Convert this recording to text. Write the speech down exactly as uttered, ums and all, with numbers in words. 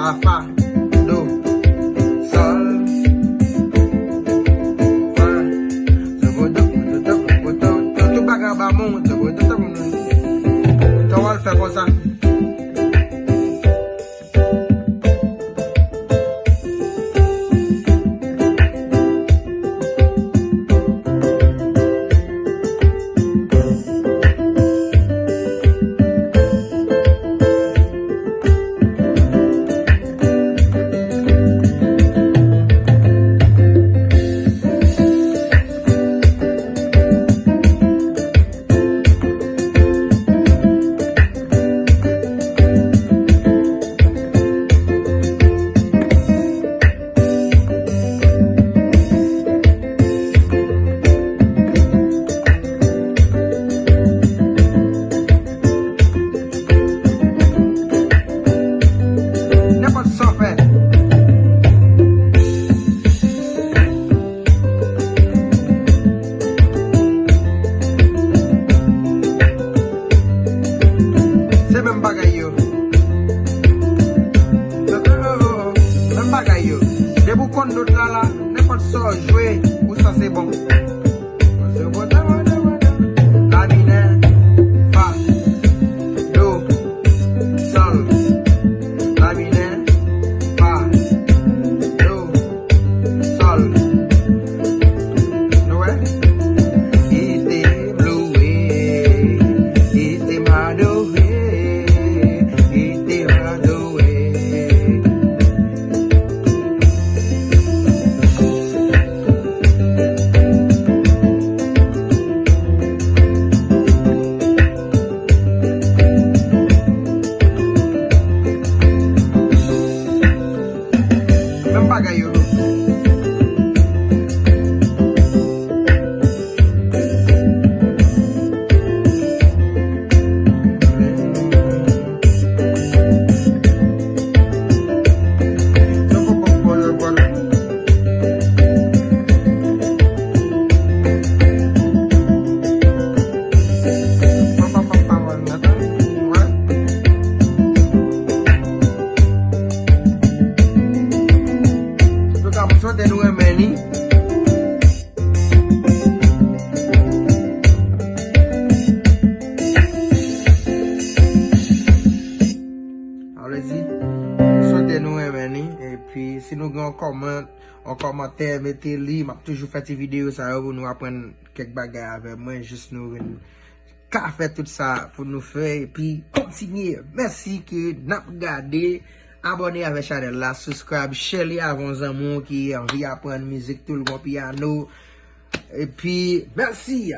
Fa, do, sol, fa. Tout bagay anba men w. Tan w al fè konsa. Nenpòt sa w fè. Se menm bagay yo. Menm bagay yo. Depi w konn not la la, nenpòt sa w jwe, ou sanse bon. La minè, fa, do, sol. La minè, fa, do, sol. Nou wè? Kite m louwe, kite m adore, kite m adore. Menm bagay yo. Antouka, m swete nou renmen li. Sa vle di, m swete nou renmen li. Epi, si nou gen yon kòman, yon kòmantè, mete li. M ap toujou fè ti videyo sa yo pou nou aprann kèk bagay avè mwen, jis nou vin ka fè tout sa pou nou fè epi kontinye. Mèsi ke n ap gade. Abòne avè chanèl la, subscribe, share li avè yon zanmi w ki anvi aprann mizik tou, l gon pyano. Epi, mèsi!